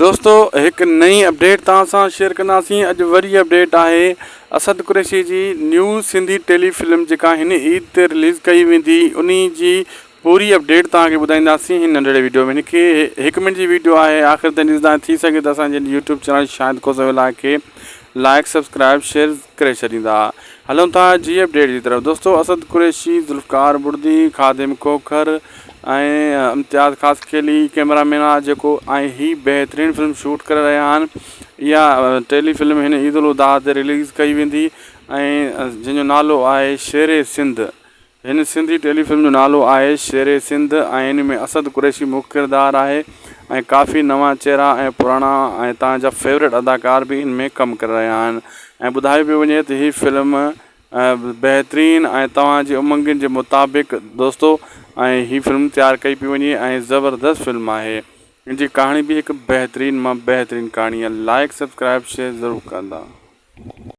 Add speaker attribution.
Speaker 1: دوستو هڪ نئين اپڊيٽ توهان سان شيئر ڪنداسين اڄ وري اپڊيٽ آهي اسد قريشي جي نيو سنڌي ٽيلي فلم جيڪا هن عيد تي رليز ڪئي ويندي انهي جي پوري اپڊيٽ توهان کي ٻڌائينداسين هن ننڍڙي ويڊيو ۾ هن کي هڪ منٽ جي ويڊيو آهي آخر تائين ڏسندا ٿي سگهي ته اسان جي YouTube channel Shahid Khoso vlog کي لائڪ سبسڪرائب شيئر ڪري ڇڏيندا هلون ٿا جي اپڊيٽ جي طرف دوستو اسد قريشي ذوالفقار بڙدي خادم کوکر ۽ امتياز خاصخيلي ڪيمرا مين آ جيڪو ۽ هي بهترين فلم شوٽ ڪري رهيا آهن اها ٽيلي فلم هن عيد الاضحيٰ تي رليز ڪئي ويندي ۽ جنهن جو نالو آهي شير سنڌ هن سنڌي ٽيلي فلم جو نالو آهي شير سنڌ ۽ ان ۾ اسد قريشي مک ڪردار آهي ۽ ڪافي نوان چهرا ۽ پراڻا ۽ توهان جا فيورٽ اداڪار به ان ۾ ڪم ڪري رهيا آهن ۽ ٻڌايو پيو وڃي ته هي فلم بهترين ۽ توهان جي امنگن جي مطابق دوستو ۽ هي فلم تيار ڪئي پئي وڃي ۽ زبردست فلم آهي ان جي ڪهاڻي به هڪ بهترين مان بهترين ڪهاڻي آهي لائڪ سبسڪرائب شيئر ضرور ڪندا.